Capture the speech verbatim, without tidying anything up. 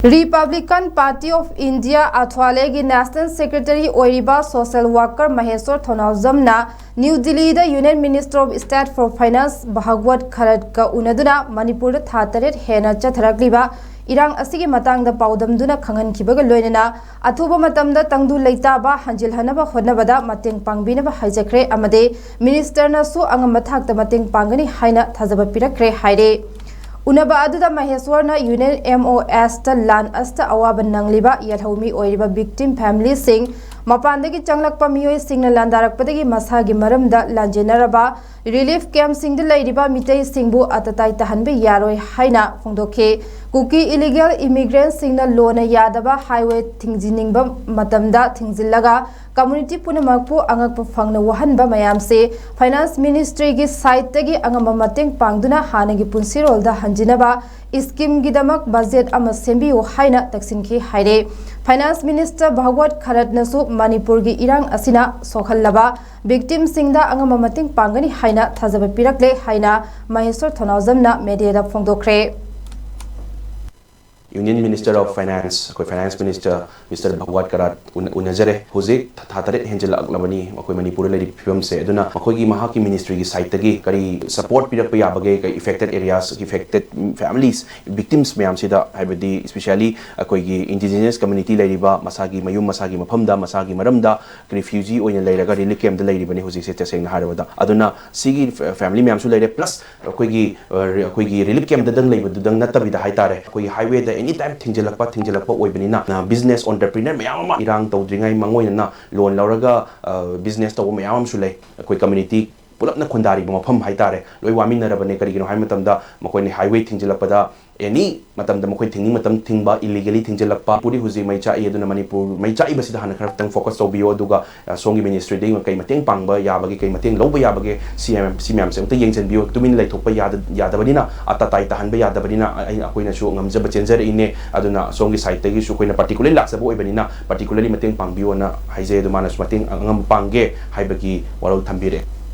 Republican Party of India ꯑꯊ꯭ꯋꯥꯂꯦꯒꯤ National Secretary ꯑꯣꯏꯔꯤꯕ social worker ꯃꯍꯦꯁ꯭ꯋꯔ ꯊꯧꯅꯥꯎꯖꯝꯅ new ꯗꯤꯜꯂꯤꯗ Union Minister of State for Finance Bhagavad ꯈꯔꯠꯀ ꯎꯅꯗꯨꯅ ꯃꯅꯤꯄꯨꯔꯗ ꯊꯥ ꯇꯔꯦꯠ ꯍꯦꯟꯅ ꯆꯠꯊꯔꯛꯂꯤꯕ ꯏꯔꯥꯡ ꯑꯁꯤꯒꯤ ꯃꯇꯥꯡꯗ ꯄꯥꯎꯗꯝꯗꯨꯅ ꯈꯪꯍꯟꯈꯤꯕꯒ ꯂꯣꯏꯅꯅ ꯑꯊꯨꯕ ꯃꯇꯝꯗ ꯇꯪꯗꯨ ꯂꯩꯇꯥꯕ ꯍꯟꯖꯤꯜꯍꯟꯅꯕ ꯍꯣꯠꯅꯕꯗ ꯃꯇꯦꯡ ꯄꯥꯡꯕꯤꯅꯕ ꯍꯥꯏꯖꯈ꯭ꯔꯦ ꯑꯃꯗꯤ Minister ꯅꯁꯨ ꯑꯉꯝꯕ ꯊꯥꯛꯇ ꯃꯇꯦꯡ ꯄꯥꯡꯒꯅꯤ ꯍꯥꯏꯅ ꯊꯥꯖꯕ ꯄꯤꯔꯛꯈ꯭ꯔꯦ ꯍꯥꯏꯔꯦ꯫ ꯎꯅꯕ ꯑꯗꯨꯗ ꯃꯍꯦꯁ꯭ꯋꯔꯅ Union M O S ꯇ ꯂꯥꯟ ꯑꯁꯤꯗ ꯑꯋꯥꯕ ꯅꯪꯂꯤꯕ ꯌꯦꯜꯍꯧꯃꯤ ꯑꯣꯏꯔꯤꯕ victim family ꯁꯤꯡ, ꯃꯄꯥꯟꯗꯒꯤ ꯆꯪꯂꯛꯄ ꯃꯤꯑꯣꯏꯁꯤꯡꯅ ꯂꯥꯟꯗꯥꯔꯛꯄꯗꯒꯤ ꯃꯁꯥꯒꯤ ꯃꯔꯝꯗ ꯂꯥꯟꯖꯦꯟꯅꯔꯕ relief camp ꯁꯤꯡꯗ ꯂꯩꯔꯤꯕ ꯃꯤꯇꯩꯁꯤꯡꯕꯨ ꯑꯇꯇꯥꯏ ꯇꯥꯍꯟꯕ ꯌꯥꯔꯣꯏ ꯍꯥꯏꯅ ꯐꯣꯡꯗꯣꯛꯈꯤ꯫ ꯀꯨꯀꯤ illegal immigrant ꯁꯤꯡꯅ ꯂꯣꯟꯅ ꯌꯥꯗꯕ highway ꯊꯤꯡꯖꯤꯟꯅꯤꯡꯕ ꯃꯇꯝꯗ ꯊꯤꯡꯖꯤꯜꯂꯒ community ꯄꯨꯝꯅꯃꯛꯄꯨ ꯑꯉꯛꯄ ꯐꯪꯅ ꯋꯥꯍꯟꯕ ꯃꯌꯥꯝꯁꯦ Finance Ministry ꯒꯤ side ꯇꯒꯤ ꯑꯉꯝꯕ ꯃꯇꯦꯡ ꯄꯥꯡꯗꯨꯅ ꯍꯥꯟꯅꯒꯤ ꯄꯨꯟꯁꯤꯔꯣꯜꯗ ꯍꯟꯖꯤꯟꯅꯕ scheme ꯒꯤꯗꯃꯛ budget ꯑꯃ ꯁꯦꯝꯕꯤꯌꯨ ꯍꯥꯏꯅ ꯇꯛꯁꯤꯟꯈꯤ ꯍꯥꯏꯔꯦ꯫ Finance Minister ꯚꯒꯋꯠ ꯈꯔꯠꯅꯁꯨ ꯃꯅꯤꯄꯨꯔꯒꯤ ꯏꯔꯥꯡ ꯑꯁꯤꯅ ꯁꯣꯛꯍꯜꯂꯕ victim ꯁꯤꯡꯗ ꯑꯉꯝꯕ ꯃꯇꯦꯡ ꯄꯥꯡꯒꯅꯤ ꯍꯥꯏꯅ ꯊꯥꯖꯕ ꯄꯤꯔꯛꯂꯦ ꯍꯥꯏꯅ ꯃꯍꯦꯁ꯭ꯋꯔ ꯊꯧꯅꯥꯎꯖꯝꯅ media the ꯐꯣꯡꯗꯣꯛꯈ꯭ꯔꯦ꯫ Union Minister of Finance, ꯑꯩꯈꯣꯏ Finance Minister Mister ꯚꯒꯋꯠ ꯈꯔꯠ ꯎꯅ-, ꯎꯅꯖꯔꯦ꯫ ꯍꯧꯖꯤꯛ ꯊꯥ ꯇꯔꯦꯠ ꯍꯦꯟꯖꯤꯜꯂꯛꯂꯕꯅꯤ ꯑꯩꯈꯣꯏ ꯃꯅꯤꯄꯨꯔꯗ ꯂꯩꯔꯤꯕ ꯐꯤꯕꯝꯁꯦ꯫ ꯑꯗꯨꯅ ꯃꯈꯣꯏꯒꯤ, ꯃꯍꯥꯛꯀꯤ ministry ꯒꯤ side ꯇꯒꯤ ꯀꯔꯤ support ꯄꯤꯔꯛꯄ ꯌꯥꯕꯒꯦ, ꯀꯔꯤ affected areas, affected families, victims ꯃꯌꯥꯝꯁꯤꯗ, ꯍꯥꯏꯕꯗꯤ especially ꯑꯩꯈꯣꯏꯒꯤ indigenous community ꯂꯩꯔꯤꯕ, ꯃꯁꯥꯒꯤ ꯃꯌꯨꯝ, ꯃꯁꯥꯒꯤ ꯃꯐꯝꯗ, ꯃꯁꯥꯒꯤ ꯃꯔꯝꯗ refugee ꯑꯣꯏꯅ ꯂꯩꯔꯒ relief camp ꯇ ꯂꯩꯔꯤꯕꯅꯤ ꯍꯧꯖꯤꯛꯁꯦ, ꯇꯁꯦꯡꯅ ꯍꯥꯏꯔꯕꯗ꯫ ꯑꯗꯨꯅ ꯁꯤꯒꯤ ꯐꯦ-, family ꯃꯌꯥꯝꯁꯨ ꯂꯩꯔꯦ, plus ꯑꯩꯈꯣꯏꯒꯤ, ꯑ, ꯔꯤ-, ꯑꯩꯈꯣꯏꯒꯤ relief camp ꯇꯗꯪ ꯂꯩꯕꯗꯨꯗꯪ ꯅꯠꯇꯕꯤꯗ ꯍꯥꯏꯇꯥꯔꯦ, ꯑꯩꯈꯣꯏꯒꯤ highway ꯗ any time ꯊꯤꯡꯖꯤꯜꯂꯛꯄ, ꯊꯤꯡꯖꯤꯜꯂꯛꯄ ꯑꯣꯏꯕꯅꯤꯅ, ꯑ, business entrepreneur ꯃꯌꯥꯝ ꯑꯃ ꯏꯔꯥꯡ ꯇꯧꯗ꯭ꯔꯤꯉꯩ ꯃꯥꯡꯑꯣꯏꯅꯅ loan ꯂꯧꯔꯒ, ꯑ, business ꯇꯧꯕ ꯃꯌꯥꯝ ꯑꯃꯁꯨ ꯂꯩ꯫ ꯑꯩꯈꯣꯏ community ꯄꯨꯂꯞꯅ ꯈꯨꯟꯗꯥꯔꯤꯕ ꯃꯐꯝ ꯍꯥꯏꯇꯥꯔꯦ, ꯂꯣꯏ ꯋꯥꯃꯤꯟꯅꯔꯕꯅꯦ꯫ ꯀꯔꯤꯒꯤꯅꯣ ꯍꯥꯏꯕ ꯃꯇꯝꯗ, ꯃꯈꯣꯏꯅ highway ꯊꯤꯡꯖꯤꯜꯂꯛꯄꯗ any ꯃꯇꯝꯗ ꯃꯈꯣꯏ ꯊꯤꯡꯅꯤꯡ ꯃꯇꯝ ꯊꯤꯡꯕ, illegally ꯊꯤꯡꯖꯤꯜꯂꯛꯄ꯫ ꯃꯅꯤꯄꯨꯔꯗꯤ ꯍꯧꯖꯤꯛ ꯃꯩ ꯆꯥꯛꯏ, ꯑꯗꯨꯅ ꯃꯅꯤꯄꯨꯔ ꯃꯩ ꯆꯥꯛꯏꯕꯁꯤꯗ ꯍꯥꯟꯅ ꯈꯔꯇꯪ focus ꯇꯧꯕꯤꯌꯨ, ꯑꯗꯨꯒ, ꯑ, ꯁꯣꯝꯒꯤ ministry ꯗꯒꯤ ꯀꯩ ꯃꯇꯦꯡ ꯄꯥꯡꯕ ꯌꯥꯕꯒꯦ, ꯀꯩ ꯃꯇꯦꯡ ꯂꯧꯕ ꯌꯥꯕꯒꯦ, ꯁꯤ ꯃꯌꯥꯝ, ꯁꯤ ꯃꯌꯥꯝꯁꯦ ꯑꯃꯨꯛꯇ ꯌꯦꯡꯁꯤꯟꯕꯤꯌꯨ꯫ ꯇꯨꯃꯤꯟ ꯂꯩꯊꯣꯛꯄ ꯌꯥꯗ-, ꯌꯥꯗꯕꯅꯤꯅ, ꯑꯇꯇꯥꯏ ꯇꯥꯍꯟꯕ ꯌꯥꯗꯕꯅꯤꯅ, ꯑꯩ, ꯑꯩꯈꯣꯏꯅꯁꯨ ꯉꯝꯖꯕ ꯆꯦꯟꯖꯔꯛꯏꯅꯦ꯫ ꯑꯗꯨꯅ ꯁꯣꯝꯒꯤ side ꯇꯒꯤꯁꯨ ꯑꯩꯈꯣꯏꯅ particularly ꯂꯥꯛꯆꯕ ꯑꯣꯏꯕꯅꯤꯅ, particularly ꯃꯇꯦꯡ ꯄꯥꯡꯕꯤꯌꯣꯅ ꯍꯥꯏꯖꯩ꯫ ꯑꯗꯨ ꯃꯥꯅꯁꯨ ꯃꯇꯦꯡ ꯑꯉꯝꯕ ꯄꯥꯡꯒꯦ ꯍꯥꯏꯕꯒꯤ ꯋꯥꯔꯣꯜ ꯊꯝꯕꯤꯔꯛꯑꯦ꯫